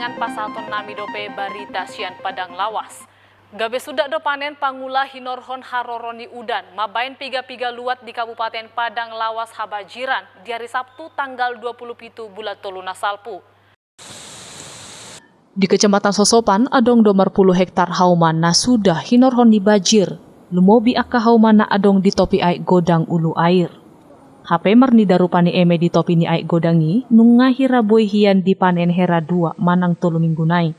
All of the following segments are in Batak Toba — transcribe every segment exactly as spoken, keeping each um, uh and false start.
Pasahaton nami dope barita sian Padang Lawas. Gabe suda do panen pangula hinorhon haroro ni udan mambaen piga-piga luat di Kabupaten Padang Lawas habajiran di ari Sabtu tanggal dua puluh pitu bulan tolu na salpu. Di Kecamatan Sosopan adong do marpulu hektar hauma na suda hinorhon ni banjir, lumobi angka hauma na adong di topi aek godang Ulu Air. Hape marnida rupani eme di topi ni aek godang i nunga hira boi hian dipanen hera dua manang tolu minggu nai.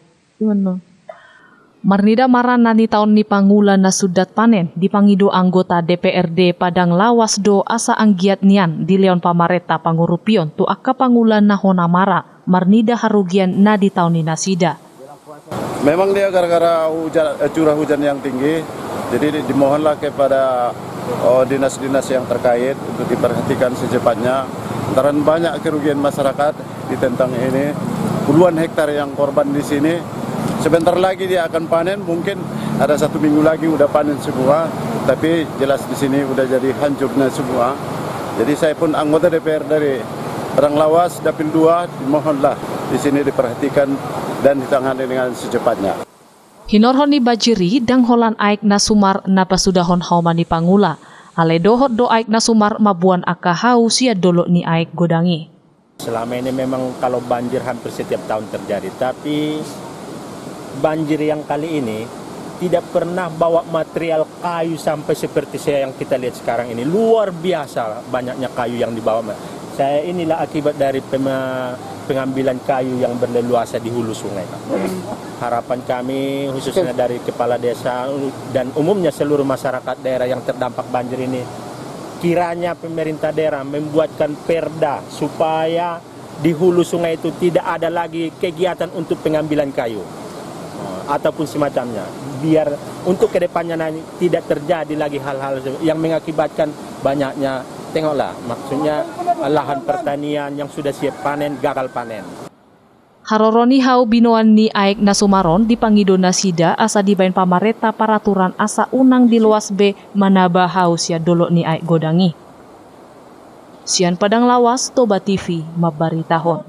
Marnida mara na nitaon ni pangula na sundat panen, dipangido anggota D P R D Padang Lawas do asa anggiat nian dilehon pamarenta pangurupion tu angka pangula na hona mara marnida harugian na ditaon ni nasida. Memang dia gara-gara hujan, eh, curah hujan yang tinggi, jadi di-, dimohonlah kepada, oh, dinas-dinas yang terkait untuk diperhatikan secepatnya. Lantaran banyak kerugian masyarakat di tentang ini, puluhan hektar yang korban di sini. Sebentar lagi dia akan panen, mungkin ada satu minggu lagi udah panen semua, tapi jelas di sini udah jadi hancurnya semua. Jadi saya pun anggota D P R dari Padang Lawas, Dapil dua, dimohonlah di sini diperhatikan dan ditangani dengan secepatnya. Hinorhon ni banjir i ndang holan aek na sumar na pasudahon hauma ni pangula, alai dohot do aek na sumar mamboan angka hau sian dolok ni aek godang i. Selama ini memang kalau banjir hampir setiap tahun terjadi, tapi banjir yang kali ini tidak pernah bawa material kayu sampai seperti saya yang kita lihat sekarang ini. Luar biasa banyaknya kayu yang dibawa. Saya inilah akibat dari pema-, pengambilan kayu yang berleluasa di hulu sungai. Harapan kami khususnya dari kepala desa dan umumnya seluruh masyarakat daerah yang terdampak banjir ini, kiranya pemerintah daerah membuatkan perda supaya di hulu sungai itu tidak ada lagi kegiatan untuk pengambilan kayu, eh, ataupun semacamnya, biar untuk kedepannya nanti tidak terjadi lagi hal-hal yang mengakibatkan banyaknya, tengoklah, maksudnya, lahan pertanian yang sudah siap panen gagal panen. Haroro ni hau binoan ni aek na sumar on dipangido nasida asa dibaen pamarenta paraturan asa unang diloas be manaba hau sian dolok ni aek godang i. Sian Padang Lawas, Toba T V mambaritahon.